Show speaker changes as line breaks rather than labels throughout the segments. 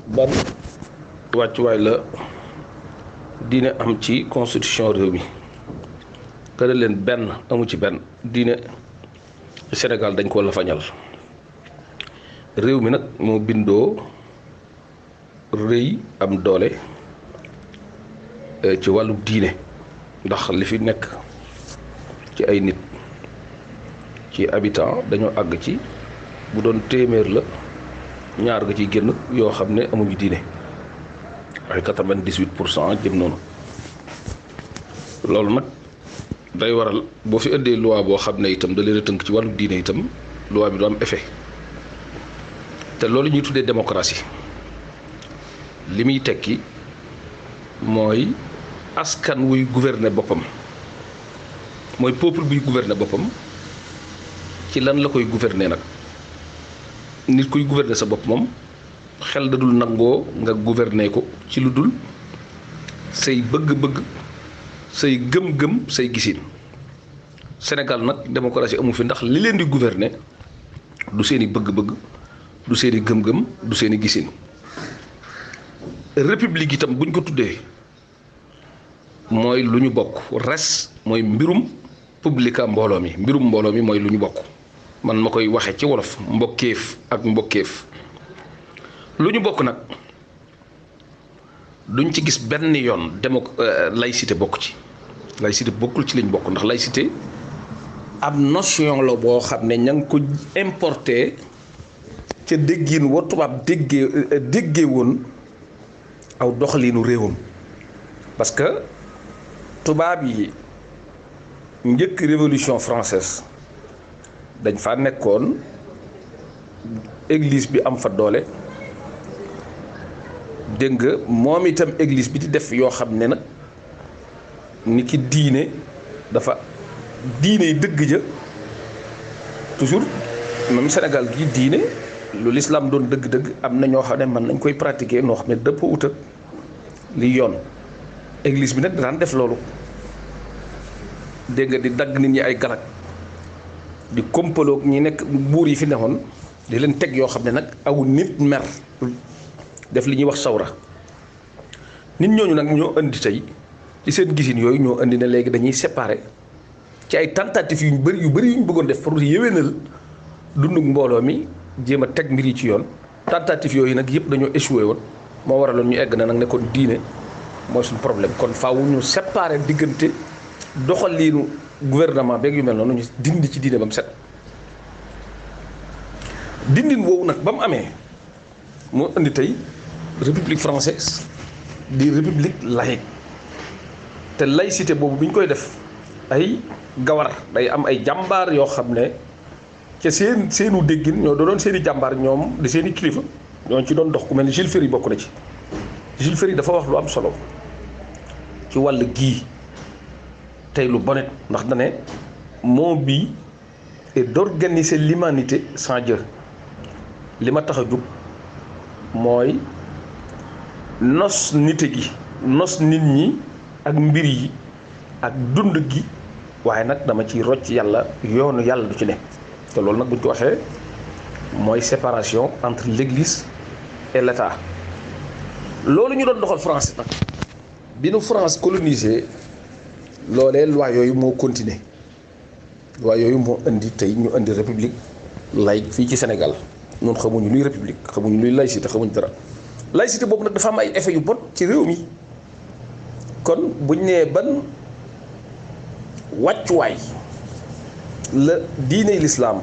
ban wàccuwaay la diine am ci constitution réew mi këra leen benn amu ci benn diine Sénégal dañ ko la fañal réew mi nag moo bindoo rëy am doole ci wàllu diine ndax li fi nekk ci ay nit ci habitant dañoo àgg ci bu doon téeméer la ñaar nga ciy génn yoo xam ne amuñu diine ay 98% jëm noonu loolu nag day waral boo fi indee loi boo xam ne itam da leen a tënk ci wàllu diine itam loi bi du am effet te loolu ñuy tuddee démocratie li muy tekki mooy askan wuy gouverner boppam mooy peuple buy gouverner boppam ci lan la koy gouverner nag nit kuy gouverner sa bopp moom xel da dul nangoo nga gouverner ko ci lu dul say bëgg-bëgg say gëm-gëm say gisin Sénégal nag démocratie amu fi ndax li leen di gouverner du seeni bëgg-bëgg du seeni gëm-gëm du seeni gisin république itam buñ ko tuddee mooy lu ñu bokk res mooy mbirum publica mbooloo mi mooy lu ñu bokk man ma koy waxe ci wolof mbokkeef ak mbokkeef lu ñu bokk nag duñ ci gis benn yoon laïcité bokk ci laïcité bokkul ci liñ bokk ndax laïcité ab notion la boo xam ne ña ngi ko importé ca déggin wa tubaab déggee woon aw doxaliinu réewam parce que tubaab yi njëkk révolution française dañ fa nekkoon église bi am fa doole dégg nga moom itam église bi di def yoo xam ne nag ni ki diine dafa diine yi dëgg ja toujours même Sénégal gi diine lu l'islam doon dëgg-dëgg am na ñoo xam ne mën nañ koy pratiquer noo xam ne dëpp ut ak li yoon église bi nag daan def loolu dégg nga di dagg nit ñi ay galak di kompaloog ñi nekk buur yi fi nekkoon di leen teg yoo xam ne nag aw nit mer def li ñuy wax sawra nit ñooñu nag ñoo indi tey ci seen gisin yooyu ñoo indi ne léegi dañuy séparer ci ay tentatives yu bëri yu ñu bëggoon def pour yéwénal dunduk mbooloo mi jéem a teg mbir yi ci yoon tentatives yooyu nag yëpp dañoo échoué woon moo waraloon ñu egg na nag ne kon diine mooy suñu problème kon faaw ñu séparer diggante doxaliinu gouvernement beeg yu mel noonu ñu dindi ci diine ba mu set dindin woowu nag ba mu amee moo indi tey république française di république laïque te laïcité boobu bi ñu koy def ay gawar day am ay jàmbaar yoo xam ne ca seenu déggin ñoo doon seeni jàmbaar ñoom di seeni kilifa ñoo ci doon dox ku mel ni Jules Ferry bokk na ci Jules Ferry dafa wax lu am solo ci wàll gii tey lu bonet ndax dane mon but est d'organiser l'humanité sans Dieu li ma tax a jug mooy nos nite gi nos nit ñi ak mbir yi ak dund gi waaye nag dama ciy rocc yàlla yoonu yàlla du ci ne te loolu nag buñ ko waxee mooy séparation entre l'église et l'État loolu ñu doon doxal France nag bi nu France colonisé loolee loi yooyu moo continuer loi yooyu moo indi tey ñu indi république laïque fii ci Sénégal ñun xamuñu luy république xamuñu luy laïcité xamuñu dara laïcité boobu nag dafa am ay effets yu bon ci réew mi kon buñ nee ban wàccuwaay la diine l'islam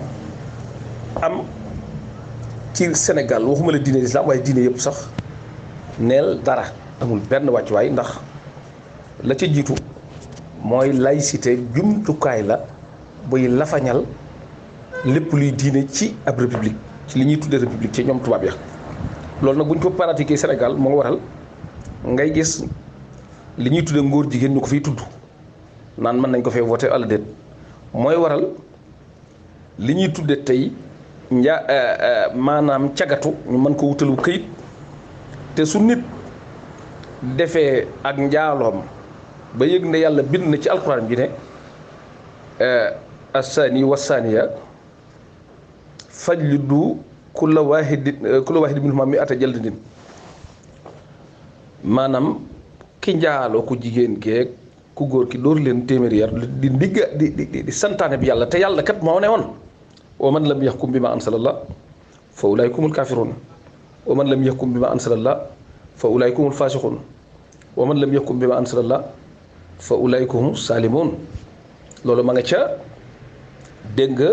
am ci Sénégal waxuma la diine l'islam waaye diine yëpp sax neel dara amul benn wàccuwaay ndax la ca jiitu mooy laïcité jumtukaay la buy lafañal lépp luy diine ci ab république ci li ñuy tuddee république ci ñoom tubaab ya loolu nag bu ñu ko pratiquer Sénégal moo waral ngay gis li ñuy tuddee ngóor jigéen ñu ko fiy tudd naan mën nañ ko fee voté walla déet mooy waral li ñuy tuddee tey maanaam cagatu ñu mën ko wutalu këyit te su nit defee ak njaaloom ba yëg ne yàlla bind na ci alxuraan bi ne assaani wassaaniya fajlidu kulla waahidin minhumaa mi'ata jaldatin maanaam ki njaaloo ku jigéen keeg ku góor ki dóor leen téeméeri yar di ndigga di santaane bi yàlla te yàlla kat moo ne woon wa man lam yaxkum bi ma ansalallah fa ulaayka humul kaafiruun wa man lam yaxkum bi ma ansalallah fa ulaayka humul faasiquun wa man lam yaxkum bi ma ansalallah fa ulaayka humus saalimuun loolu ma nga ca dégg nga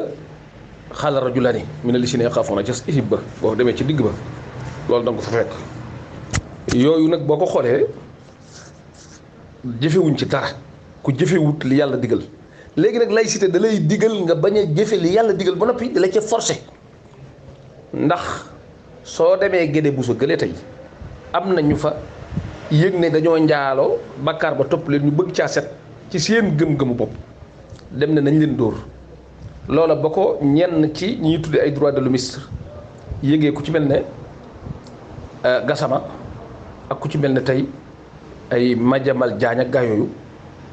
xaala rajulaani mina llaziina yaxaafuuna ca ihib ba boo demee ci digg ba loolu danga ko fa fekk yooyu nag boo ko xoolee jëfewuñ ci dara ku jëfewut li yàlla digal léegi nag laïcité da lay digal nga bañ a jëfe li yàlla digal ba noppi da la ca forcé ndax soo demee gédé bu sa gëlee tey am na ñu fa yëg ne dañoo njaaloo bakkaar ba topp leen ñu bëgg caa set ci seen gëm-gëmu bopp dem ne nañ leen dóor loola ba ko ñenn ci ñi ñuy tuddee ay droits de l'homme yëgee ku ci mel ne Gassama ak ku ci mel ne tey ay Madiambal Diagne ak gaa yooyu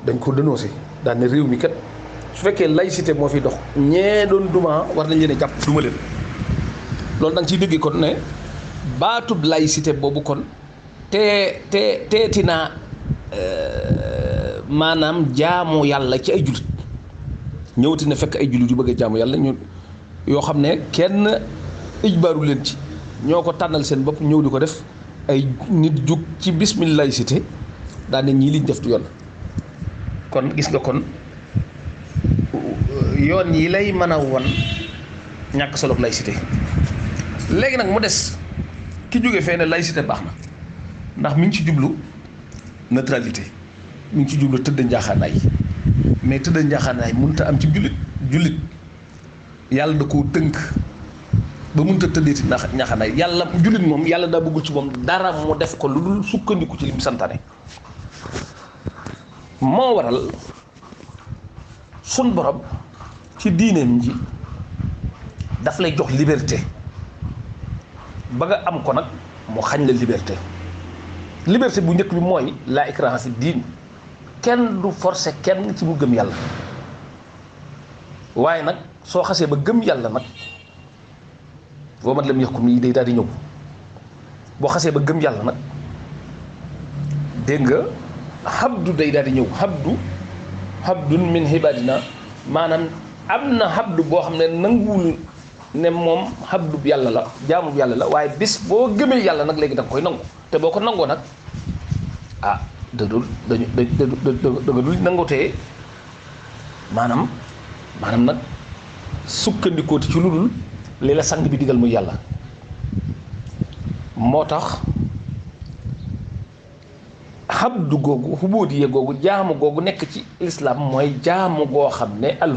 dañ ko dénoncé daan ne réew mi kat su fekkee laïcité moo fi dox ñee doon duma war nañ leen a jàpp duma leen loolu da nga ciy déggee kon ne baatub laïcité boobu kon teeti naa maanaam jaamu yàlla ci ay jullit ñëwati na fekk ay jullit yu bëgg a jaamu yàlla ñu yoo xam ne kenn ijbaaru leen ci ñoo ko tànnal seen bopp ñëw di ko def ay nit jug ci bismillah laïcité daan ne ñii liñ def du yoon kon gis nga kon yoon yi lay mën a won ñàkk solo laïcité léegi nag mu des ki jóge fee ne laïcité baax na ndax mi ngi ci jublu neutralité mi ngi ci jublu tëdd njaaxaanaay mais tëdd njaaxaanaay mënut a am ci jullit yàlla da koo tënk ba mënut a tëddeeti njaaxaanaay yàlla jullit moom yàlla daa bëggul ci moom dara mu def ko lu dul sukkandiku ci lim santaane moo waral sun borom ci diineem ji daf lay jox liberté ba nga am ko nag mu xañ la liberté bu njëkk bi mooy laa ikraha fi diin kenn du forcer kenn ci mu gëm yàlla waaye nag soo xasee ba gëm yàlla nag boo man lam yaxkum yi day daal di ñëw boo xasee ba gëm yàlla nag dégg nga habdu day daal di ñëw habdun min ibadina maanaam am na habdu boo xam ne nanguwul ne moom habdu yàlla la jaamu yàlla la waaye bis boo gëmee yàlla nag léegi da nga koy nangu te boo ko nangoo nag ah da nga dul nangootee maanaam nag sukkandikooti ci lu dul li la sang bi digal muy yàlla moo tax habdu googu xubudiya googu jaamu googu nekk ci lislaam mooy jaamu goo xam ne al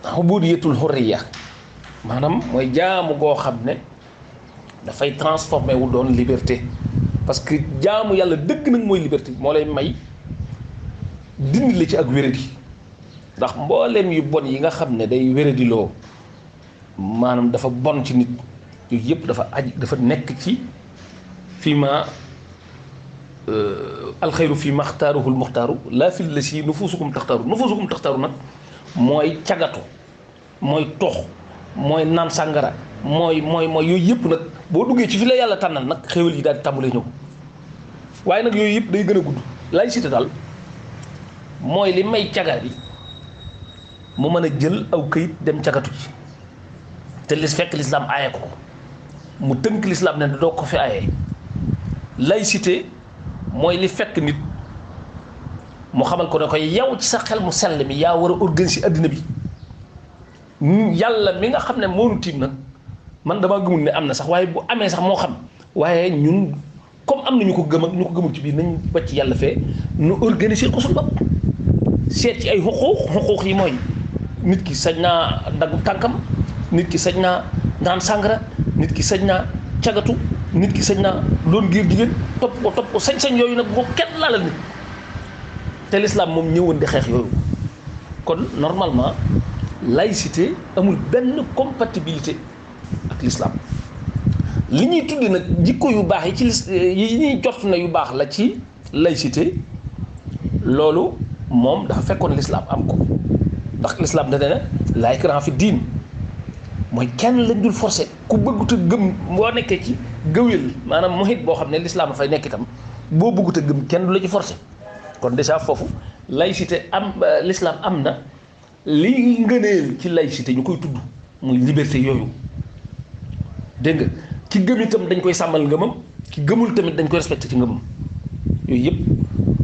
xubudiyatul xurriya maanaam mooy jaamu goo xam ne dafay transformé wu doon liberté parce que jaamu yàlla dëgg nag mooy liberté moo lay may dindi la ci ak wéradi ndax mbooleem yu bon yi nga xam ne day wéradiloo maanaam dafa bon ci nit yooyu yëpp dafa nekk ci fii ma alxayru fii maxtaaruhu lmuxtaaru laa fi la si nufusukum taxtaaru nag mooy cagatu mooy tox mooy naan sàngara mooy yooyu yëpp nag boo duggee ci fi la yàlla tànnal nag xéwal yi daal di tàmbalee ñëw waaye nag yooyu yëpp day gën a gudd laïcité daal mooy li may caga bi mu mën a jël aw këyit dem cagatu ci te fekk lislaam aaye ko mu tënk lislaam ne doo ko fi aaye laïcité mooy li fekk nit mu xamal ko ne ko yow ci sa xel mu sell mi yaa war a organiser addina bi yàlla mi nga xam ne moonu tiim nag man damaa gëmul ne am na sax waaye bu amee sax moo xam waaye ñun comme am na ñu ko gëm ak ñu ko gëmul ci biir nañ bacc yàlla fee nu organiser ko suñu bopp seet ci ay xuquuq yi mooy nit ki sañ naa daggu tànkam nit ki sañ naa naan sàngara nit ki sañ naa cagatu nit ki sañ naa doon giir jigéen topp ko sañ-sañ yooyu nag boo kenn laalal nit te l'islam moom ñëwoon di xeex yooyu kon normalement laïcité amul benn compatibilité ak l'islam li ñuy tudde nag jikko yu baax yi ci yi ñuy jot na yu baax la ci laïcité loolu moom dafa fekkoon l'islam am ko ndax l'islam da ne laa ikraha fi diin mooy kenn lañ dul forcé ku bëggut a gëm boo nekkee ci gëwél maanaam muhit boo xam ne l'islam a fay nekk itam boo bëggut a gëm kenn du la ci forcé kon déjà foofu laïcité am l'islam am na li ngëneel ci laïcité ñu koy tudd muy liberté yooyu dégg nga ki gëm itam dañ koy sàmmal ngëmam ki gëmul tamit dañ koy respecté ci ngëmam yooyu yëpp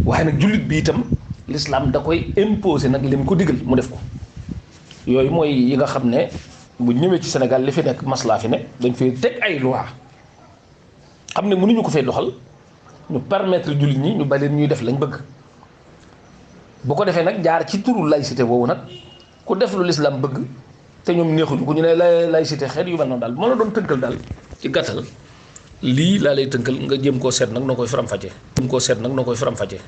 waaye nag jullit bi itam l'islam da koy imposer nag li mu ko digal mu def ko yooyu mooy yi nga xam ne bu ñëwee ci Sénégal li fi nekk maslaa fi ne dañ fay teg ay loi xam ne mënuñu ko fay doxal ñu permettre jullit ñi ñu bari ñuy def lañ bëgg bu ko defee nag jaar ci turu laïcité boobu nag ku def lu l'islam bëgg te ñoom neexuñu ko ñu ne laïcité xeet yu mel noonu daal bu ma la doon tënkal daal ci gàttal lii laa lay tënkal nga jéem koo seet nag noo koy faram-fàccee.